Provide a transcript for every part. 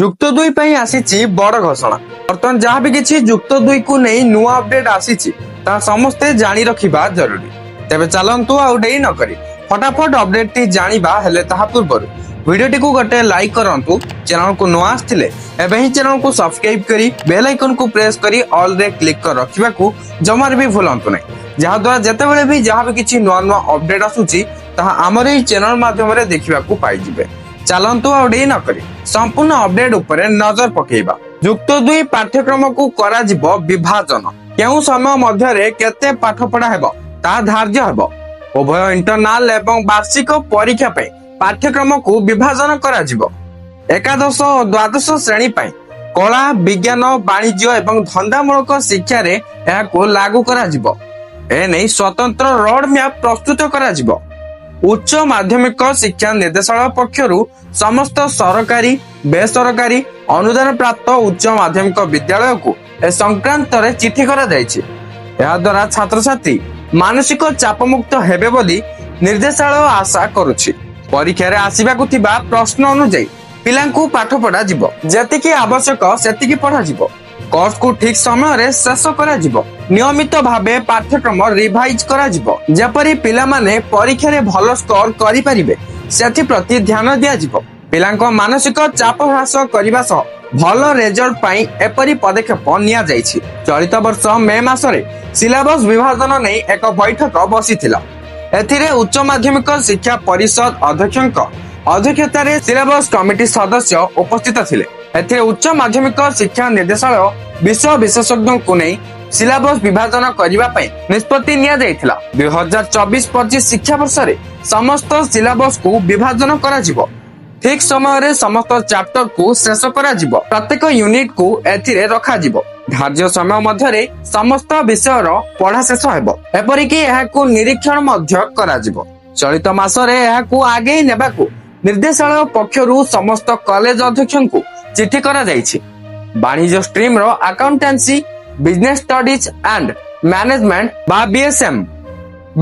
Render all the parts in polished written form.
ଯୁକ୍ତ 2 ପାଇଁ ଆସିଛି ବଡ ଘୋଷଣା। ବର୍ତ୍ତମାନ ଯାହା ବି କିଛି ଯୁକ୍ତ 2କୁ ନେଇ ନୂଆ ଅପଡେଟ ଆସିଛି, ତାହା ସମସ୍ତେ ଜାଣି ରଖିବା ଜରୁରୀ। ତେବେ ଚାଲନ୍ତୁ, ଆଉ ଡେରି ନ କରି ଫଟାଫଟ ଅପଡେଟଟି ଜାଣିବା। ହେଲେ ତାହା ପୂର୍ବରୁ ଭିଡିଓଟିକୁ ଗୋଟେ ଲାଇକ୍ କରନ୍ତୁ। ଚ୍ୟାନେଲକୁ ନୂଆ ଆସିଥିଲେ ଏବେ ହିଁ ଚ୍ୟାନେଲକୁ ସବସ୍କ୍ରାଇବ କରି ବେଲ୍ ଆଇକନକୁ ପ୍ରେସ୍ କରି ଅଲ୍ ରେ କ୍ଲିକ୍ କରି ରଖିବାକୁ ଜମାରେ ବି ଭୁଲନ୍ତୁ ନାହିଁ, ଯାହାଦ୍ୱାରା ଯେତେବେଳେ ବି ଯାହା ବି କିଛି ନୂଆ ନୂଆ ଅପଡେଟ ଆସୁଛି, ତାହା ଆମର ଏହି ଚ୍ୟାନେଲ ମାଧ୍ୟମରେ ଦେଖିବାକୁ ପାଇଯିବେ। ଚାଲନ୍ତୁ, ଆଉ ଡେରି ନ କରି ସମ୍ପୂର୍ଣ୍ଣ ଅପଡେଟ ଉପରେ ନଜର ପକେଇବା। ଯୁକ୍ତ 2 ପାଠ୍ୟକ୍ରମକୁ କରାଯିବ ବିଭାଜନ। କେଉଁ ସମୟ ମଧ୍ୟରେ କେତେ ପାଠ ପଢା ହେବ, ତାହା ଧାର୍ଯ୍ୟ ହେବ। ଉଭୟ ଇଣ୍ଟରନାଲ ଏବଂ ବାର୍ଷିକ ପରୀକ୍ଷା ପାଇଁ ପାଠ୍ୟକ୍ରମକୁ ବିଭାଜନ କରାଯିବ। ଏକାଦଶ ଓ ଦ୍ୱାଦଶ ଶ୍ରେଣୀ ପାଇଁ କଳା, ବିଜ୍ଞାନ, ବାଣିଜ୍ୟ ଏବଂ ଧନ୍ଦାମୂଳକ ଶିକ୍ଷାରେ ଏହାକୁ ଲାଗୁ କରାଯିବ। ଏନେଇ ସ୍ୱତନ୍ତ୍ର ରୋଡ ମ୍ୟାପ ପ୍ରସ୍ତୁତ କରାଯିବ। ଉଚ୍ଚ ମାଧ୍ୟମିକ ଶିକ୍ଷା ନିର୍ଦ୍ଦେଶାଳୟ ପକ୍ଷରୁ ସମସ୍ତ ସରକାରୀ, ବେସରକାରୀ, ଅନୁଦାନ ପ୍ରାପ୍ତ ଉଚ୍ଚ ମାଧ୍ୟମିକ ବିଦ୍ୟାଳୟକୁ ଏ ସଂକ୍ରାନ୍ତରେ ଚିଠି କରାଯାଇଛି। ଏହାଦ୍ୱାରା ଛାତ୍ରଛାତ୍ରୀ ମାନସିକ ଚାପମୁକ୍ତ ହେବେ ବୋଲି ନିର୍ଦ୍ଦେଶାଳୟ ଆଶା କରୁଛି। ପରୀକ୍ଷାରେ ଆସିବାକୁ ଥିବା ପ୍ରଶ୍ନ ଅନୁଯାୟୀ ପିଲାଙ୍କୁ ପାଠ ପଢାଯିବ। ଯେତିକି ଆବଶ୍ୟକ ସେତିକି ପଢାଯିବ। କୋର୍ସକୁ ଠିକ ସମୟରେ ଶେଷ କରାଯିବ। ନିୟମିତ ଭାବେ ପାଠ୍ୟକ୍ରମ ରିଭାଇଜ କରାଯିବ। ଯେପରି ପିଲାମାନେ ପରୀକ୍ଷାରେ ଭଲ ସ୍କୋର କରିପାରିବେ, ସେଥିପ୍ରତି ଧ୍ୟାନ ଦିଆଯିବ। ପିଲାଙ୍କ ମାନସିକ ଚାପ ହ୍ରାସ କରିବା ସହ ଭଲ ରେଜଲ୍ଟ ପାଇଁ ଏପରି ପଦକ୍ଷେପ ନିଆଯାଇଛି। ଚଳିତ ବର୍ଷ ମେ ମାସରେ ସିଲାବସ ବିଭାଜନ ନେଇ ଏକ ବୈଠକ ବସିଥିଲା। ଏଥିରେ ଉଚ୍ଚ ମାଧ୍ୟମିକ ଶିକ୍ଷା ପରିଷଦ ଅଧ୍ୟକ୍ଷଙ୍କ ଅଧ୍ୟକ୍ଷତାରେ ସିଲାବସ କମିଟି ସଦସ୍ୟ ଉପସ୍ଥିତ ଥିଲେ। ଏଥିରେ ଉଚ୍ଚ ମାଧ୍ୟମିକ ଶିକ୍ଷା ନିର୍ଦ୍ଦେଶାଳୟ ବିଷୟ ବିଶେଷଜ୍ଞଙ୍କୁ ନେଇ ସିଲାବସ ବିଭାଜନ କରିବା ପାଇଁ ନିଷ୍ପତ୍ତି ନିଆଯାଇଥିଲା। 2024-25 ଶିକ୍ଷାବର୍ଷରେ ସମସ୍ତ ସିଲାବସକୁ ବିଭାଜନ କରାଯିବ। ଠିକ ସମୟରେ ସମସ୍ତ ଚାପ୍ଟରକୁ ଶେଷ କରାଯିବ। ପ୍ରତ୍ୟେକ ୟୁନିଟକୁ ଏଥିରେ ରଖାଯିବ। ଧାର୍ଯ୍ୟ ସମୟ ମଧ୍ୟରେ ସମସ୍ତ ବିଷୟର ପଢା ଶେଷ ହେବ। ଏପରିକି ଏହାକୁ ନିରୀକ୍ଷଣ ମଧ୍ୟ କରାଯିବ। ଚଳିତ ମାସରେ ଏହାକୁ ଆଗେଇ ନେବାକୁ ନିର୍ଦ୍ଦେଶାଳୟ ପକ୍ଷରୁ ସମସ୍ତ କଲେଜ ଅଧ୍ୟକ୍ଷଙ୍କୁ ଚିଠି କରାଯାଇଛି। ବାଣିଜ୍ୟ streamer accountancy, business studies and management ବା ବିଏସଏମ,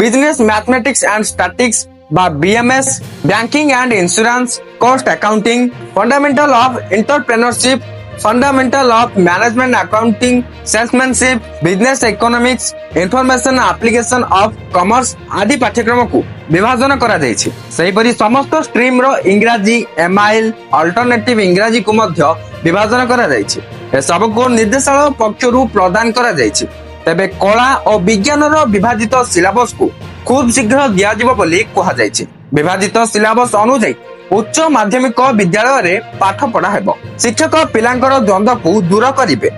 ବିଜନେସ ମ୍ୟାଥମେଟିକ୍ସ ଆଣ୍ଡ ଷ୍ଟାଟିଷ୍ଟିକ୍ସ ବା BMS, banking and insurance, cost accounting, fundamental of entrepreneurship, fundamental of management accounting, salesmanship, business economics, information application of commerce ଆଦି ପାଠ୍ୟକ୍ରମକୁ ବିଭାଜନ କରାଯାଇଛି। ସେହିପରି ସମସ୍ତ ଷ୍ଟ୍ରିମର ଇଂରାଜୀ, ଏମ୍ଆଇଏଲ, alternative ଇଂରାଜୀକୁ ମଧ୍ୟ ବିଭାଜନ କରାଯାଇଛି। ଏସବୁକୁ ନିର୍ଦ୍ଦେଶାଳୟ ପକ୍ଷରୁ ପ୍ରଦାନ କରାଯାଇଛି। ତେବେ କଳା ଓ ବିଜ୍ଞାନର ବିଭାଜିତ ସିଲାବସକୁ ଖୁବ୍ ଶୀଘ୍ର ଦିଆଯିବ ବୋଲି କୁହାଯାଇଛି। ବିଭାଜିତ ସିଲାବସ ଅନୁଯାୟୀ ଉଚ୍ଚ ମାଧ୍ୟମିକ ବିଦ୍ୟାଳୟରେ ପାଠ ପଢା ହେବ। ଶିକ୍ଷକ ପିଲାଙ୍କର ଦ୍ୱନ୍ଦ୍ୱକୁ ଦୂର କରିବେ।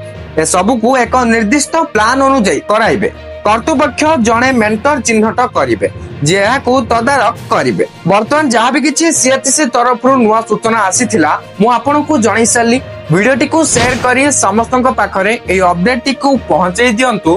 ଏସବୁକୁ ଏକ ନିର୍ଦ୍ଦିଷ୍ଟ ପ୍ଲାନ ଅନୁଯାୟୀ କରାଇବେ। କର୍ତ୍ତୃପକ୍ଷ ଜଣେ ମେଣ୍ଟର ଚିହ୍ନଟ କରିବେ, ଯିଏ ଏହାକୁ ତଦାରଖ କରିବେ। ବର୍ତ୍ତମାନ ଯାହା ବି କିଛି ସିଏଚଏସଇ ତରଫରୁ ନୂଆ ସୂଚନା ଆସିଥିଲା, ମୁଁ ଆପଣଙ୍କୁ ଜଣାଇ ସାରିଲି। ଭିଡିଓଟିକୁ ସେୟାର କରି ସମସ୍ତଙ୍କ ପାଖରେ ଏହି ଅପଡେଟଟିକୁ ପହଞ୍ଚେଇ ଦିଅନ୍ତୁ।